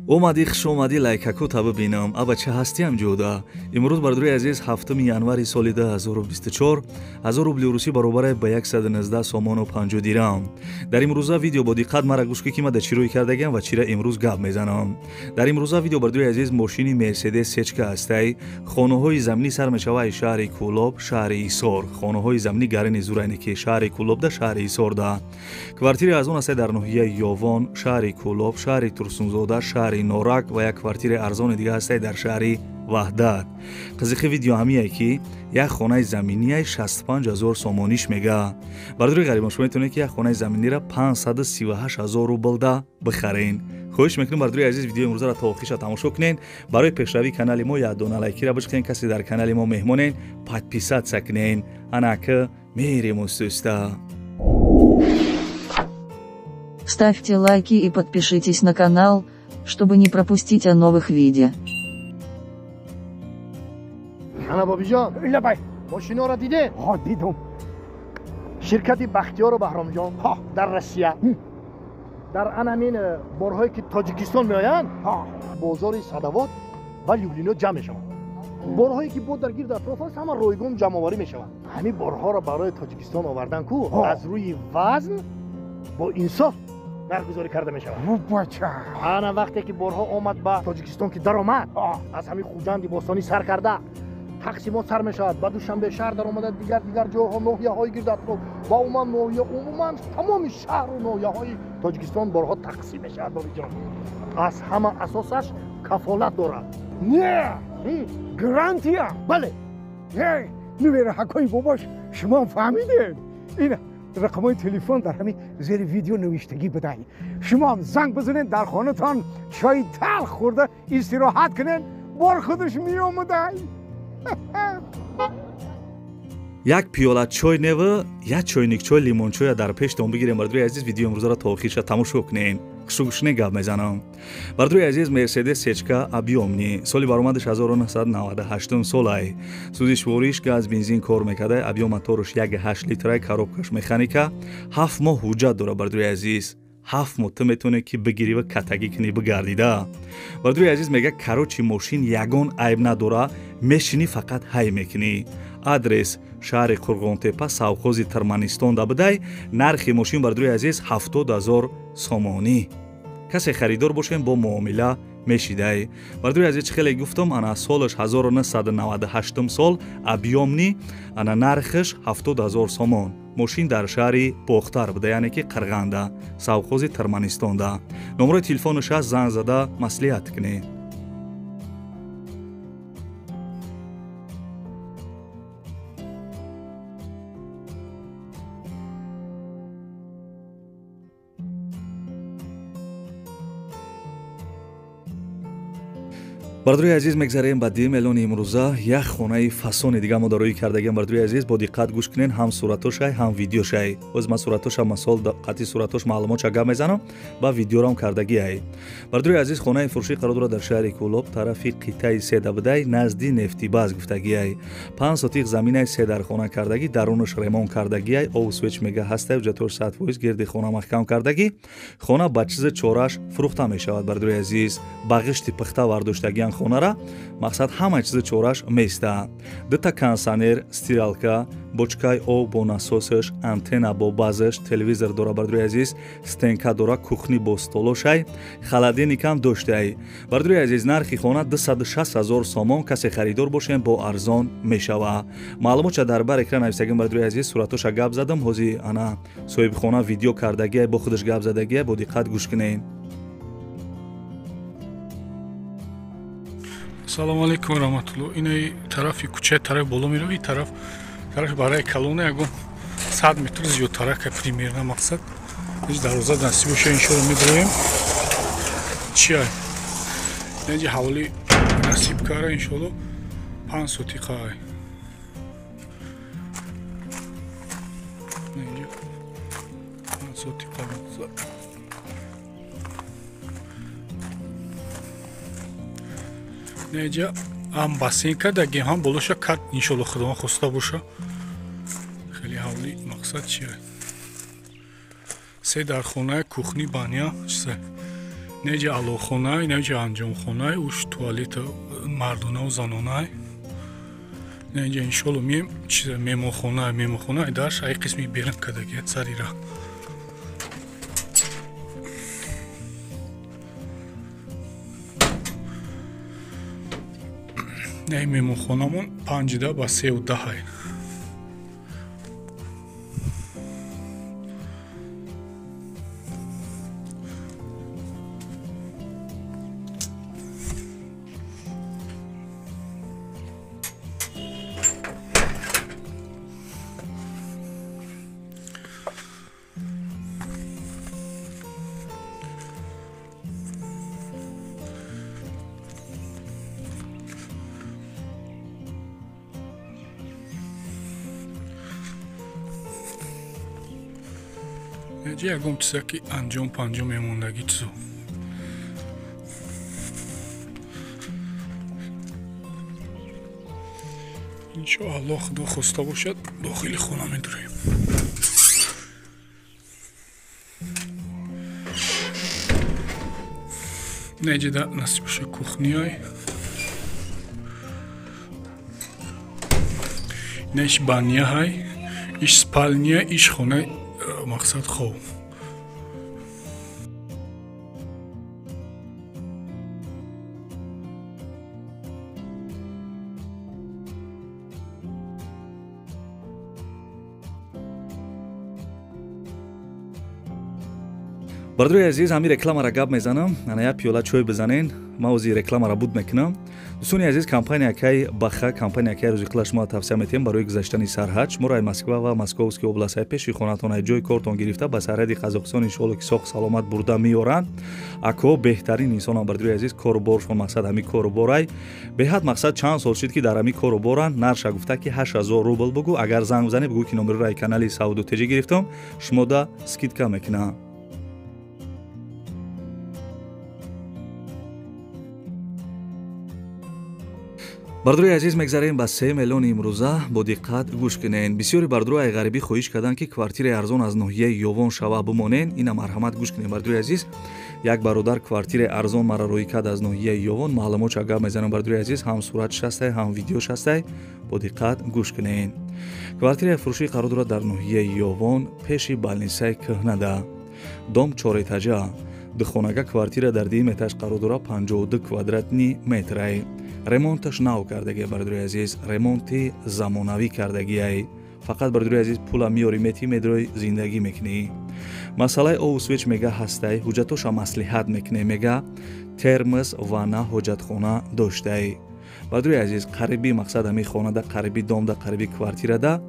Омадӣ, хуш омадӣ, лайкаку та бибинам. Аба ча ҳастиам ҷуда. Имрӯз, бардори азиз, 7 январи соли 2024, 1000 рубли русӣ баробар ба 119 сомону 50 дирам. Дар имрӯза видео бо диққат мара гӯш кунед, ки ман дар чӣ рӯй кардагиам ва чира имрӯз гап мезанам. Дар имрӯза видео, бардори азиз, мошини Мерседес сечка ҳастай. Хонаҳои заминӣ сар мешава аз шаҳри Кӯлоб, шаҳри Исор. Хонаҳои заминӣ гарини зурайне ки шаҳри Кӯлобда, шаҳри Исорда. Квартири аз он ҳастай дар ноҳияи Ёвон, шаҳри Кӯлоб, шаҳри Турсунзода, шаҳри Норак ва як квартири арзони дига ҳастай дар шаҳри Ваҳдат. Қизиқи видео ҳамие ки як хонаи заминияи 65 0 сомониш мега. Бардори ғарибон, шумо метавонед ки як хонаи заминиро 538 0 рублда бихарен. Хоҳиш мекунем, бардори азиз, видеои имрӯзаро то охириша тамошо кунед. Барои пешравии канали мо як дона лайкира бишкунед, касе дар канали мо меҳмонен, подписаться кунед. Анака мерем устуста. Ставьте лайки и подпишитесь на канал, чтобы не пропустить о новых видео. Ана бобиҷон, лабай, мошиноро диде? Ҳа, дидум. Ширкати Бахтиёру Баҳромҷон дар Россия дар анамин борҳое ки Тоҷикистон меоянд, бозори Садавод ва Люблино ҷамъ мешаванд. Борҳое ки бо дар гирду атроф аст, ҳама ройгон ҷамъоварӣ мешаванд. Ҳамин борҳоро барои Тоҷикистон овардан ку аз рӯи вазн бо инсоф нархгузорӣ карда мешавад. Ана вақте ки борҳо омад ба Тоҷикистон, ки даромад, аз ҳамин Хуҷанди бостонӣ сар карда тақсимот сар мешавад, ба Душанбе шаҳр даромада, дигар дигар ҷойҳо, ноҳияҳои гирду атроф ва умуман ноҳия, умуман тамоми шаҳру ноҳияҳои Тоҷикистон борҳо тақсим мешавад. Бобиҷон, аз ҳама асосаш кафолат дорад. Не, гарантия. Бале. Нувераҳакҳои бобош, шумо фаҳмидед? Ин рақамҳои телефон дар ҳамин зери видео навиштагӣ бидай. Шумоам занг бизанед, дар хонатон чойи талх хӯрда истироҳат кунед, бор худаш меомадай. Як пиёла чой нева, як чойник чой лимончоя дар пештон бигирем. Бардори азиз, видео имрӯзаро то охириша тамошо кунед. Хушгӯшне гап мезанам. Бардори азиз, Мерседес сечка объёмный, соли баромадаш 1998 солай. Сӯзишвориш газ, бензин кор мекарда, объём мотораш 1,8 литрай, коробкаш механика, 7 моҳ ҳуҷҷат дора. Бардори азиз, 7 моҳ ту метавонӣ ки бигирӣ ва катагӣ кунӣ, бигардида. Бардори азиз, мега, короче, мошин ягон айб надора, мешинӣ, фақат ҳай мекунӣ. Адрес шаҳри Қурғонтепа, совхози Туркманистон да бидай. Нархи мошин, бардори азиз, 70 0 сомонӣ. Касе харидор бошем, бо муомила мешидай. Бардори азиз, чӣ хеле гуфтам, ана солаш 1998 сол, объёмный, ана нархаш 70 0 сомон. Мошин дар шаҳри Бохтар буда, яъне ки Қирғанда, совхози Туркманистонда. Номерои телефонаш аст, занг зада маслиҳат кунед. Бардори азиз, мегзарем ба дим эълони имрӯза. Як хонаи фасони дига мо дароӣ кардагиам. Бардори азиз, бо диққат гӯш кунед, ҳам суратошай, ҳам видеошай. Боз ман суратоша масол қати суратош маълумотша гап мезанам ва видеорам кардагиай. Бардори азиз, хонаи фурӯшӣ қарор дорад дар шаҳри Кӯлоб, тарафи қитъаи седа бидай, назди нефтибаз гуфтагиай. 5 сотиқ заминаи се дар хона кардагӣ, дарунаш ремонт кардагиай, ов свеч мега ҳастай, ҳуҷҷатҳош 100%, гирди хона маҳкам кардагӣ. Хона ба чизи чораш фурӯхта мешавад. Бардори азиз, ба ғишти пухта вардоштагиан хонара, мақсад ҳама чизи чораш места. Дута кондиционер, стиралка, бочкаи об бо насосаш, антенна бо базаш, телевизор дора. Бардори азиз, стенка дора, кухни бо столошай, холодильникам доштай. Бардори азиз, нархи хона 260 0 сомон. Касе харидор бошем, бо арзон мешава. Маълумотша дар бар экран нависагим. Бардори азиз, суратоша гап задам, ҳози ана соҳибхона видео кардагиай, бо худаш гап задагиай, бо диққат гӯш кунед. Салом алейкум раҳматулло. Инаи тарафи кӯчаи тараф боло меравӣ, тараф тарафи барои калона ягон 100 метр зиёдтарака примерно мақсад. Ҳеҷ дарвоза насиб боша, иншоалло медроем. Чия? Инҷа ҳавли насиб кара, иншоалло 5 сотиқа. Инҷа 5 сотиқа мақсад. Неҷа ҳам бассейн кардаги, ҳам болоша кард, иншоалло худованд хоста боша. Хеле ҳавли мақсад чия? Се дар хонаи кухни баня чизе. Неҷа алоқхона, неҷа анҷомхона, уш туалет мардона ва занона. Неҷа иншоалло мием чиза меҳмонхона, меҳмонхона дарш ай қисми берун кадаги сарира. Не меҳмонхонамон 5 ба 3:10. Ягон чиза ки анҷом панҷом мемондагӣ чизо. Иншоаллоҳ Худо хоста бошад дохили хона медурем. Неҷида насиб боша кухняй. Неш баняҳай, иш спальня, иш хона мақсад хоб. Бародарои азиз, ҳамин рекламаро гап мезанам. Ана як пиёла чой бизанен, ман ози рекламаро буд мекунам. Дӯстони азиз, компания кай Баха, компания кай рӯзиқила шумо тавсия метиҳем барои гузаштани сарҳад. Шуморо ай Москва ва Московский областҳои пеши хонатон ай ҷои кортон гирифта ба сарҳади Қазоқистон иншоалло ки соқ саломат бурда меоранд. Ако беҳтарин инсонам бародарои азиз, коруборшон мақсад ҳамин коруборай. Беҳад мақсад чанд сол шуд ки дар ҳамин коруборанд. Нарша гуфта ки 8000 рубл бугу, агар занг бизанӣ бугу ки номероро ай канали Савдо ТЖ гирифтам, шумода скидка мекунам. Бародарои азиз, мегзарем ба 3 миллиони имрӯза. Бо диққат гӯш кунен. Бисёри бародаро ай ғарибӣ хоҳиш карданд ки квартираи арзон аз ноҳияи Ёвон шава бимонен. Ина марҳамат гӯш кунен бародарои азиз. Як бародар квартираи арзон мара рӯй кард аз ноҳияи Ёвон. Маълумотша гап мезанам бародарои азиз, ҳам сурат шастай, ҳам видео шастай. Бо диққат гӯш кунен. Квартираи фурӯшӣ қарор дорад дар ноҳияи Ёвон, пеши балнисаи кӯҳнада. Дом чоретажа. Духонага квартира дар дуюм этаж қарор дорад, 52 квадратни метрай. Ремонташ нав кардагия бародарои азиз, ремонти замонавӣ кардагиай. Фақат бародарои азиз пула меёрӣ метӣ, медрои зиндагӣ мекунӣ. Масъалаи обу свеч мега ҳастай, ҳуҷҷатоша маслиҳат мекунӣ, мега термос, ванна, ҳоҷатхона доштай. Бародарои азиз, қариби мақсад ҳамин хонада, қариби домда, қариби квартирада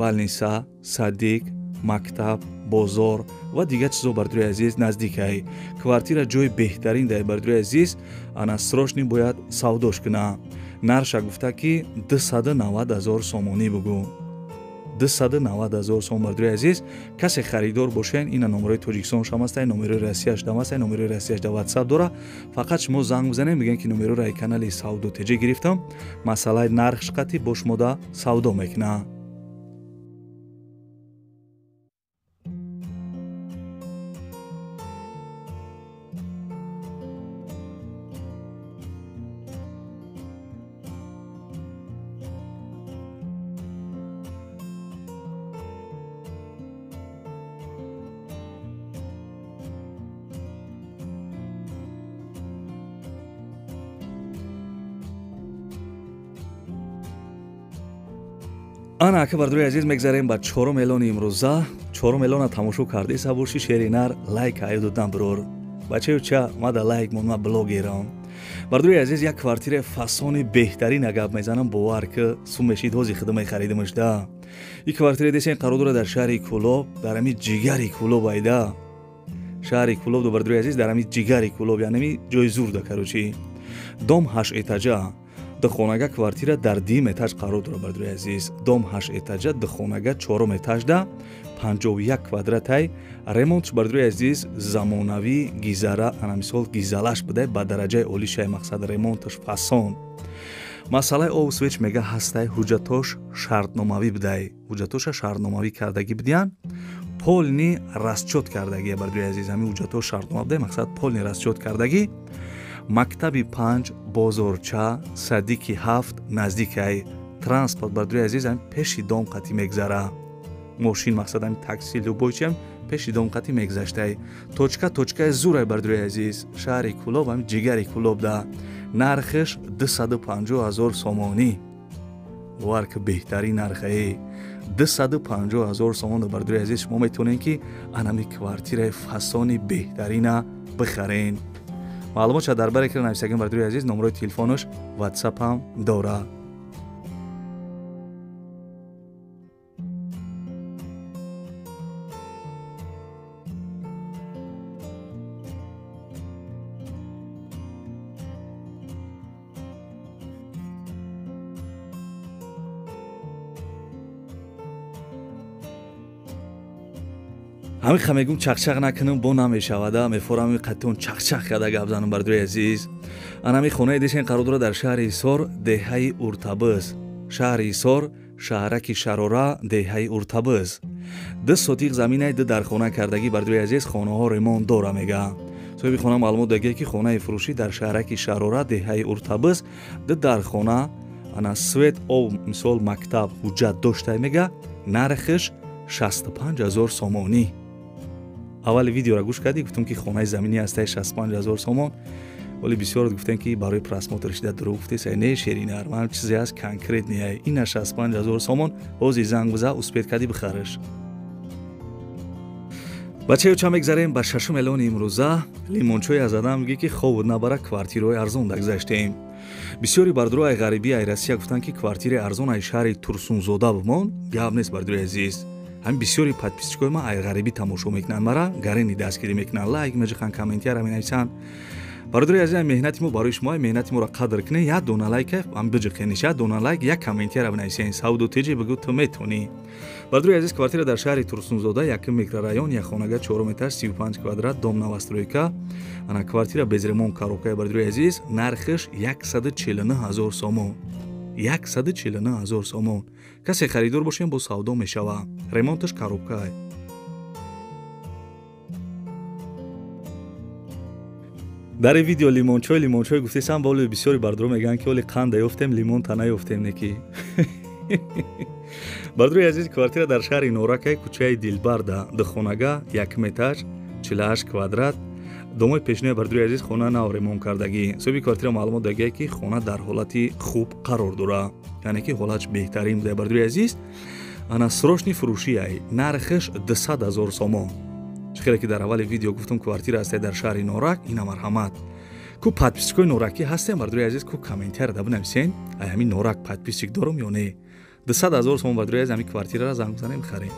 балниса, садик, мактаб, бозор ва дигар чизо бародарои азиз наздикай. Квартира ҷои беҳтарин дай бародарои азиз, ана срочни бояд савдош куна. Нарша гуфта ки 290 000 сомонӣ бугу. 290 000 сом бародарои азиз. Касе харидор бошен, ина номерои Тоҷикистон шам ҳастай, номерои Россияш дам ҳастай, номерои Россияш да WhatsApp дора. Фақат шумо занг бизанед, мегӯянд ки номероро ай канали Савдо ТЖ гирифтам, масъалаи нархш қатӣ бо шумода савдо мекунад. Ана ака бародарои азиз, мегзарем ба 4 миллиони имрӯза. 4 миллиона тамошо карди сабурши шери нар лайк аю додан бирор. Бачаю ча мада лайк мон, ма блогерам. Бародарои азиз, як квартираи фасони беҳтарин гап мезанам, бовар ки сум мешид ҳози хидмаи харидимаш да. Ин квартира десен қарор дорад дар шаҳри Кӯлоб, дар ҳамин ҷигари Кӯлоб айда. Шаҳри Кӯлоб ду бародарои азиз, дар ҳамин ҷигари Кӯлоб, яъне ҳамин ҷои зур да короче. Дом 8 этажа. Духонага квартира дар дуюм этаж қарор дорад бародарои азиз. Дом 8 этажа, духонага 4 этажда, 51 квадратай. Ремонтш бародарои азиз замонавӣ, гизара, ана мисол гизалаш будай ба дараҷаи олӣ шай, мақсад ремонташ фасон. Масъалаи обу свеч мега ҳастай, ҳуҷҷатош шартномавӣ будай. Ҳуҷҷатоша шартномавӣ кардагӣ будиян. Полный расчёт кардагӣ, бардори азиз, ҳамин ҳуҷҷатҳо шартнома буда, мақсад полный расчёт кардагӣ. Мактаби 5, бозорча, садики 7 наздикай. Транспорт, бардори азиз, ҳамин пеши дом қатӣ мегзара. Мошин, мақсад ҳамин такси, любой чиам пеши дом қатӣ мегзаштай. Точка точкаи зурай, бардори азиз, шаҳри Кӯлоб, ҳамин ҷигари Кӯлоб да. Нархаш 250 000 сомонӣ. Бовар ки беҳтарин нархае. 250 000 сомон, бардори азиз, шумо метавонед ки анами квартираи фасони беҳтарина бихарен. Маълумотша дар баре ки нависагем, бардори азиз, номерои телефонаш, ватсап ҳам дора. Ҳамин ха мегум чақчақ накунам, бо намешавада, мефорам қатон чақчақ карда гап занам, бардори азиз. Анами хонаи дишен қарор дорад дар шаҳри Ҳисор, деҳаи Уртабыз. Шаҳри Ҳисор, шаҳраки Шарора, деҳаи Уртабыз. 2 сотиқ заминаи 2 дархона кардагӣ, бардори азиз, хонаҳо ремонт дора мега. Соҳиби хона маълумот дагия ки хонаи фурӯшӣ дар шаҳраки Шарора, деҳаи Уртабыз, 2 дархона, ана свет, об, мисол мактаб, ҳуҷҷат доштай мега, нархаш 65 000 сомонӣ. Аввали видеоро гӯш кардӣ, гуфтум ки хонаи заминӣ ҳастай 65 000 сомон. Вале бисёр гуфтем ки барои просмотр шида дурӯғ гуфтесай. Не, шеринар, ман чизе ҳаст конкретный. Ина 65 000 сомон, ҳозир занг биза, успеть кардӣ бихариш. Бачаё, ча мегзарем ба шашум эълони имрӯза. Лимончои аз адам мегӯ ки хобуд набара, квартираҳои арзон дагзаштем. Бисёри бардуро ай ғарибӣ, ай Россия гуфтанд ки квартираи арзон ай шаҳри Турсунзода бимон. Гап нест, бардури азиз. Ҳамин бисёри подписчикои ман ай ғарибӣ тамошо мекунанд, мара гарени дастгирӣ мекунанд, лайк меҷиқанд, комментияра менависанд. Бародари азиз, меҳнати мо барои шумо, меҳнати моро қадр кунед, як дона лайк ҳам биҷиқениш, як дона лайк, як комментияра бинависен, савду теҷи бигӯ ту метонӣ. Бародари азиз, квартира дар шаҳри Турсунзода, якум микрорайон, як хонага, 4 этаж, 35 квадрат, дом новостройка. Ана квартира без ремонт, коробкаи, бародари азиз, нархаш 149 000 сомон. 149 000 сомон. Касе харидор бошем, бо савдо мешава. Ремонташ коробкай. Дар ин видео лимончой лимончой гуфтесам, боли бисёри бардоро мегӯянд ки оли қанда ёфтем, лимон наёфтем неки. Бардори азиз, квартира дар шаҳри Норакай, кӯчаи Дилбарда, духонага, якум этаж, 48 квадрат. Домои пешинаи, бардори азиз, хона нав ремонт кардагӣ. Соҳиби квартира маълумот дагия ки хона дар ҳолати хуб қарор дорад, яъне ки ҳолатш беҳтарин буда, бардори азиз. Ана срочный фурӯшиай, нархаш 200 000 сомон. Чӣ хеле ки дар аввали видео гуфтум, квартира ҳастай дар шаҳри Норак, ина марҳамат. Ку подписчикои норакӣ ҳастем, бардори азиз, ку комментария да бинависен, ай ҳамин Норак подписчик дорум ё не. 200 000 сомон, бардори азиз, ҳамин квартираро занг бизанем, харем.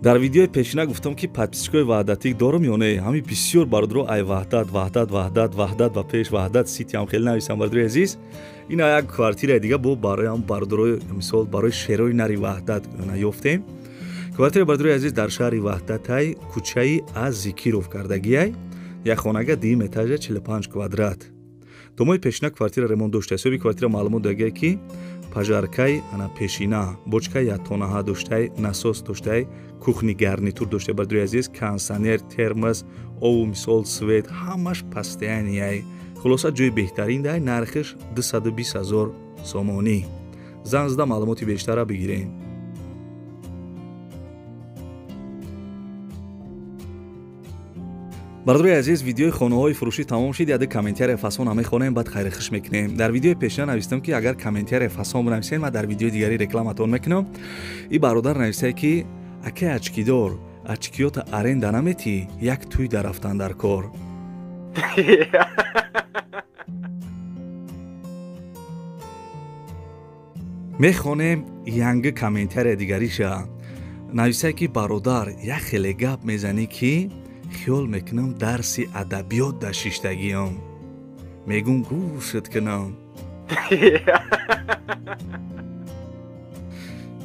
Дар видеои пешина гуфтам ки подписчикои ваҳдатӣ дорум ё не. Ҳамин бисёр бародаро ай ваҳдат, ваҳдат, ваҳдат, ваҳдат ба пеш, ваҳдат сити ҳам хеле нависам, бардори азиз. Ина як квартираи дига бо бароям бародарои, мисол барои шерои нари ваҳдат ёфтем. Квартира, бардори азиз, дар шаҳри Ваҳдатай, кӯчаи аз Зикиров кардагиай, як хонага, дуюм этажа, 45 квадрат. Домои пешина квартира ремонт дошта. Соҳиби квартира маълумот дагия ки пожаркай ана пешина, бочка яктонаҳа доштай, насос доштай, кухни гарнитур доштай, бардори азиз, кондиционер, термос, ов, мисол свет, ҳамаш постоянныяй. Хулоса ҷои беҳтарин дай, нархаш 220 000 сомонӣ. Занг зада маълумоти бештарра бигирем. Бародари азиз, видеои хонаҳои фурӯшӣ тамом шид. Яде комментария фасон ҳам мехонем, баъд хайрихиш мекунем. Дар видеои пешина навистам ки агар комментария фасон бинависед, ман дар видеои дигари рекламатон мекунам. И бародар нависае ки акай очкидор, очкиёта аренда наметӣ, як тӯй дарафтан дар кор. Мехонем янги комментария дигариша. Нависае ки бародар, як хеле гап мезанӣ ки хиёл мекунам дарси адабиёт дар шиштагиём. Мегум гӯшат кунам.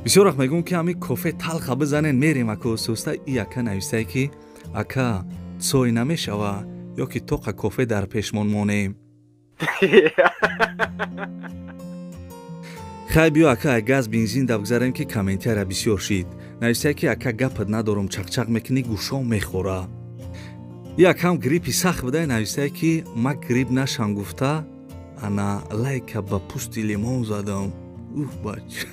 Бисёр вақт мегум ки ҳамин кофе талха бизанен, мерем ака суста. И ака нависае ки ака цой намешава ё ки тоқа кофе дар пешмон монем. Хай биё ака, газ бензин да бигзарем, ки комментария бисёр шид. Нависае ки ака, гапат надорум, чақчақ мекунӣ, гӯшом мехӯра. Якам гриппи сахт буда. Нависае ки ма грипп нашам гуфта, ана лайка ба пӯсти лимон задам. Ух, бач.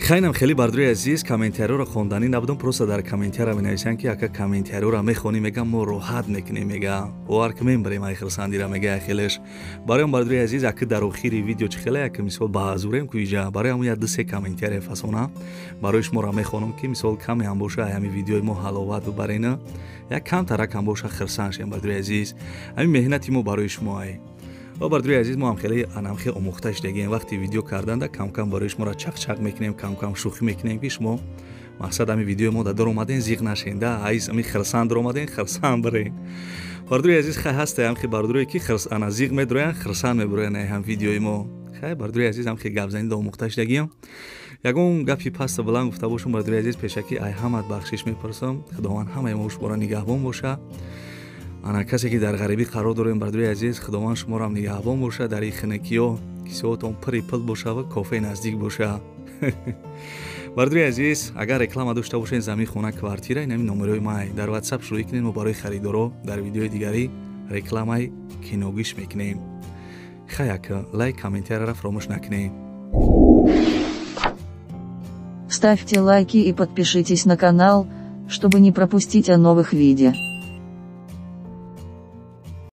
Хайнам хеле, бардори азиз, комментариёро хонданӣ набудам. Просто дар комментария менависанд, ки ака, комментариёро мехонӣ, мега, мо роҳат мекунем, мега, бовар ки мебарем ай хирсандира, мега хелеш. Барои он, бардори азиз, ака, дар охири видео чӣ хеле ака, мисол, баҳазурем ку иҷа, барои ҳамон як ду се комментария фасона барои шуморо мехонам, ки мисол каме ҳам боша ай ҳами видеои мо ҳаловат бибарена, як камтарак ҳам боша хирсанд шем. Бардори азиз, ҳамин меҳнати мо барои шумо ай. Ва, бардори азиз, мо ҳам хеле анамхе омӯхта шудагем. Вақти видео карданда камкам барои шуморо чақчақ мекунем, камкам шӯхӣ мекунем, ки шумо, мақсад, ҳами видеои мо дар омаден, зиқ нашен да, айз ами хирсанд омаден, хирсанд бирен. Бардори азиз, хай, ҳаста ҳамхе бардорое ки ана зиқ медроянд, хирсанд мебироянд ҳам видеои мо. Хай, бардори азиз, ҳамхе гапзанӣ да омӯхта шудагиям. Ягон гапи паста баланд гуфта бошам, бардори азиз, пешакӣ ай ҳамат бахшиш мепурсам. Худованд ҳамаи мо шуморо нигаҳбон боша. Ана касе ки дар ғарибӣ қарор дорем, бардори азиз, худованд шуморо нигаҳбон боша. Дар ин хинакиё кисоатон пури пул боша ва кофе наздик боша. Бардори азиз, агар реклама дошта бошед, замин, хона, квартира, инами номерои май дар ватсап шурӯъ кунед. Мо барои харидоро дар видеои дигарӣ рекламаи киногиш мекунем. Хай ака, лайк, комментарияро фаромӯш накунед. Ставьте лайки и подпишитесь на канал, чтобы не пропустить о новых видео.